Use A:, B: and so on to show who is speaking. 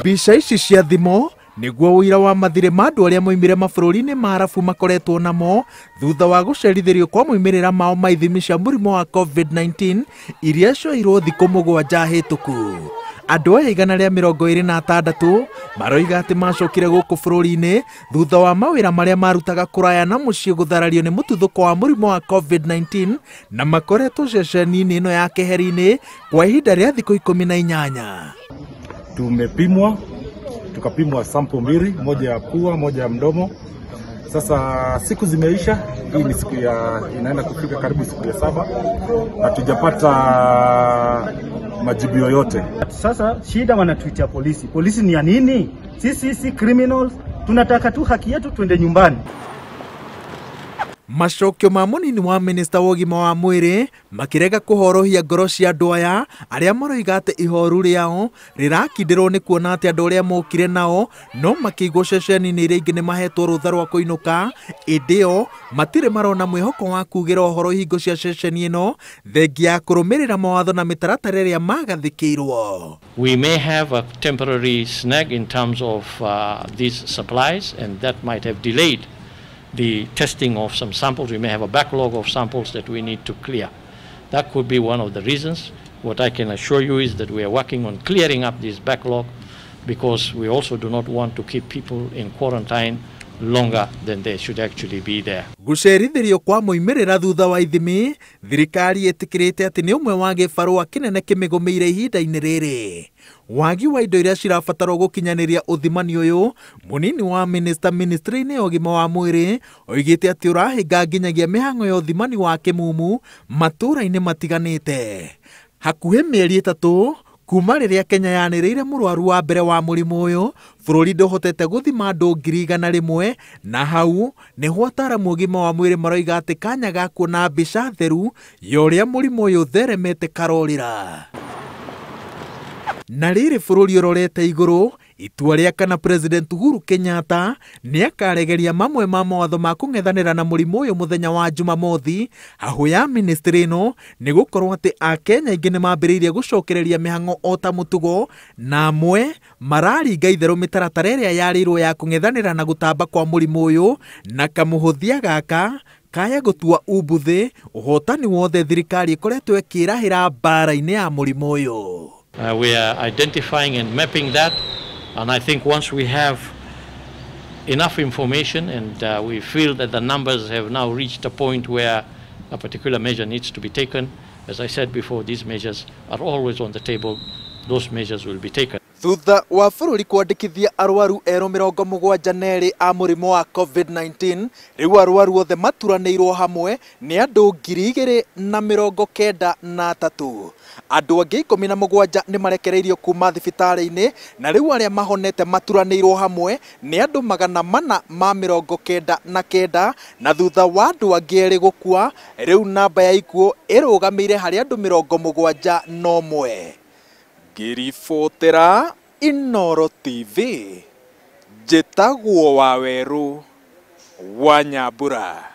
A: Mbica ici cia thimo nĩguo ũira wa mathirĩ ma andũ arĩa moimire mabũrũri-inĩ ma Arabu makoretwo namo thutha wa gũcerithĩrio kwa moimĩrĩra mao ma ithimi cia mũrimũ wa COVID-19 iria cioirwo thikũ 7 hĩtũku. Andũ aya 126 maroiga atĩ macokire gũkũ bũrũri-inĩ thutha wa mawĩra marĩa marutaga kũraya na mũciĩ gũtharario nĩ mũtuthũko wa mũrimũ wa COVID-19 na makoretwo ceceni-inĩ ĩno ya Keheri-inĩ kwa ihinda rĩa thikũ 18.
B: Tumepimwa, tukapimwa sample 2, moja ya pua, moja ya mdomo. Sasa siku zimeisha, hii ni siku ya inaenda kufika karibu siku ya 7, hatujapata majibu yoyote.
C: Sasa shida wanatuitia polisi. Polisi ni ya nini? Sisi si criminals, tunataka tu haki yetu tuende nyumbani.
A: Macokio ma munini wa minista wa ũgima wa mwĩrĩ makĩrega kũhorohia ngoro cia andũ aya arĩa maroiga atĩ ihoru rĩao rĩrakindĩrwo nĩ kuona atĩ andũ arĩa mokire nao no makĩigwo ceceni-inĩ iria ingĩ nĩ mahetwo rũtha rwa kũinũka, ĩndĩ o matirĩ marona mwĩhoko wa kugĩra ũhoro hingo cia ceceni ĩno thengia ya kũrũmĩrĩra mawatho na mĩtaratara ĩrĩa magathĩkĩirwo.
D: We may have a temporary snag in terms of these supplies, and that might have delayed the testing of some samples. We may have a backlog of samples that we need to clear. That could be one of the reasons. What I can assure you is that we are working on clearing up this backlog, because we also do not want to keep people in quarantine longer than they should actually be there.
A: Gũcerithĩrio kwa moimĩrĩra thutha wa ithimi, thirikari ĩtĩkĩrĩte atĩ nĩ ũmwe wa gĩbarũa kĩnene kĩmĩgũmĩire ihinda-inĩ rĩrĩ. Wagi wa indo iria cirabatarwo gũkinyanĩria ũthimani ũyũ, munini wa minista ministry-inĩ ya ũgima wa mwĩrĩ oigĩte atĩ ũrahĩnga nginyagia mĩhang'o ya ũthimani wa kĩmumu matũũra-inĩ matiganĩte. Hakuhĩ mĩeri 3 kuma rĩrĩa Kenya yanĩrĩire mũrwaru wa mbere wa mũrimũ ũyũ, bũrũri ndũhotete gũthima andũ 100,000, na hau nĩho ataaramu ũgima wa mwĩrĩ maroiga atĩ kanya ga kuona mbica theru ya ũrĩa mũrimũ ũyũ ũtheremete karorĩra. Na rĩrĩ bũrũri ũrorete igũrũ, itua rĩa kana President Uhuru Kenyatta nĩakaregeria mamwe ma mawatho ma kũng'ethanĩra na mũrimũ ũyũ mũthenya wa Jumamothi, hahũ ya ministry ĩno nĩ gũkorwo atĩ Akenya aingĩ nĩmambĩrĩirie gũcokereria mĩhang'o o ta mũtugo, na amwe mararinga itherũ mĩtaratara ĩrĩa yarĩirwo ya kũng'ethanĩra na gũtamba kwa mũrimũ ũyũ, na kamũhũthia gaka kaya gũtua umbuthĩ ũhotani wothe thirikari ĩkoretwo ĩkĩrahĩra mbara-inĩ ya mũrimũ ũyũ.
D: We are identifying and mapping that, and I think once we have enough information and we feel that the numbers have now reached a point where a particular measure needs to be taken, as I said before, these measures are always on the table. Those measures will be taken.
A: Thutha wa bũrũri kwandĩkithia arwaru erũ 72 a mũrimũ wa COVID-19, rĩu arwaru othe maturanĩirwo hamwe nĩ andũ 2093. Andũ angĩ 17 nĩ marekereirio kuma thibitarĩ-inĩ, na rĩu arĩa mahonete maturanĩirwo hamwe nĩ andũ 499, na thutha wa andũ angĩ 2 gũkua, rĩu namba ya ikuũ ĩrũgamĩire harĩ andũ 71. Ngĩribotera Inooro TV, njĩtagwo Wawerũ wa Nyambura.